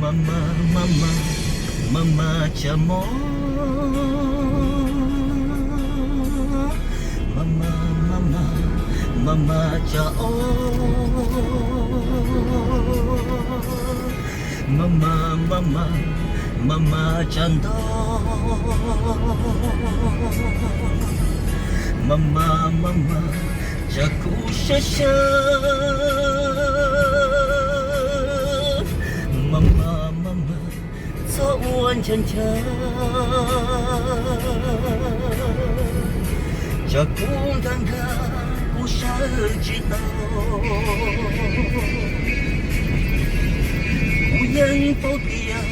Mama, mama, mama tsa mo. Mama, mama, mama tsa o. Mama, mama, mama tsa nto. Mama, mama, tsa kuv sab sab. Mama, mama, txhob ua ncha ncha. Tsa kuv nkag nkag, kuv sawv tsis tau. Kuv yeej paub tias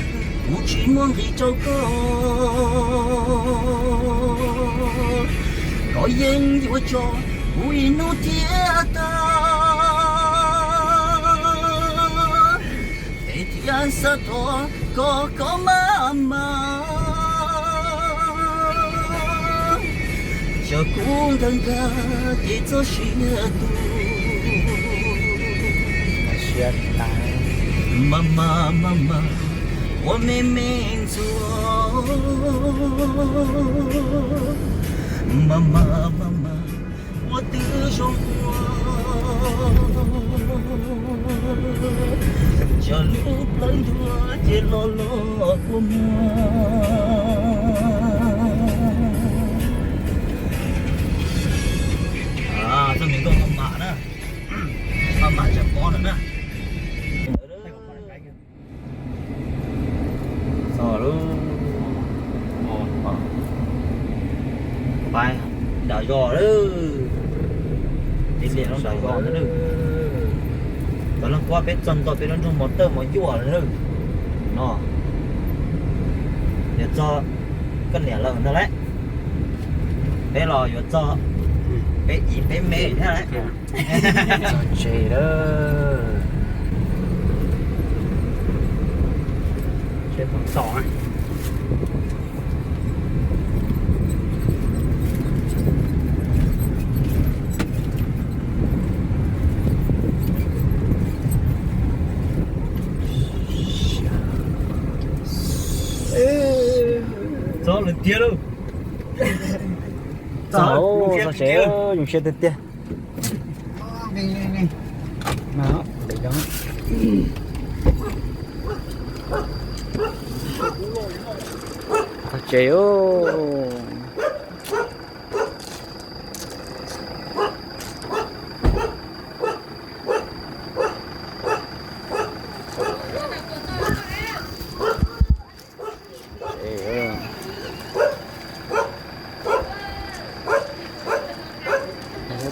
kuv tsis muaj nqis rau koj, koj yeej yuav tso kuv ib hnub thiab tag. Peb thiaj xav thov koj, koj mama, tsa kuv nkag nkag ces txhob siab tus. Mama, mama, ua me me ntxuav. Mama, mama, ua twb zoo ua. Tsa lub plawv ntuag ces los los kua muag. Txoj me nkauj maj mam na, maj mam tsis pob lawm na. Txog lub, pab nram zos lawm, tib liam lub nram zos ntawd. Tuam Leej Kuab, peb txog ntua peb lub nroog mos tawj mos yuaj lawm no. Yuav txog koj niam lawm ntag lauj. Peb los yuav txog peb ib peb me thiab lauj. Txog tsev lawm. Tsev tom tom na. Txog lawm tiag lauj. Txog, zoo siab tiag tiag. Txog tsev.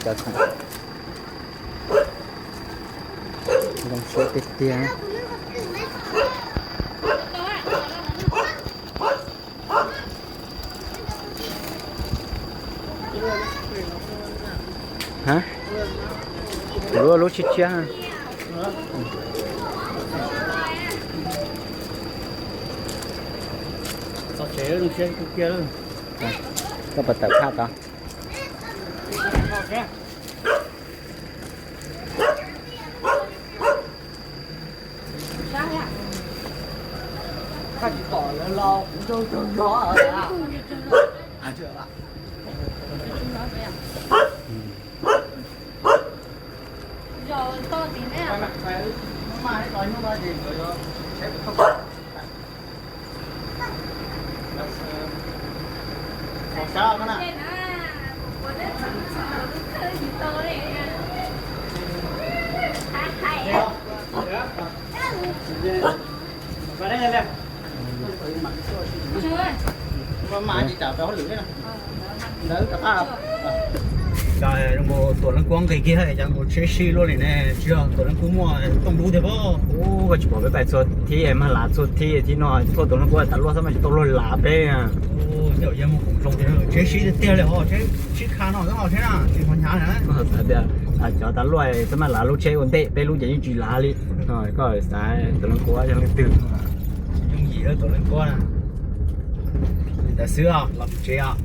Cov khoom zoo siab tiag tiag. Hab, lub lub tshiab tshiab. Koj puas tawm phaj tod? Cov zoo nkaus Tuam Leej Kuab nqis kiag, cov nkaus tsheb sib luaj li ne, tsis yog Tuam Leej Kuab muaj tooj dub thiab pob. Ub, koj tsis pom peb pais txhua thib, mag lav txhua thib, thib no tuaj Tuam Leej Kuab tas luaj xwb mas tsis tau luag lav peb. Tsheb sib tiag tiag li os, tsheb sib kha no xwb os, tsheb na tsis hnyav na. Xav tias cov tas luaj xwb mas lav lub tsheb ua ntej, peb lub ces yeej tsis lav li. Koj xav Tuam Leej Kuab yog leej twg? Yooj yim Tuam Leej Kuab na. Li ntawd xwb os, los tsev os.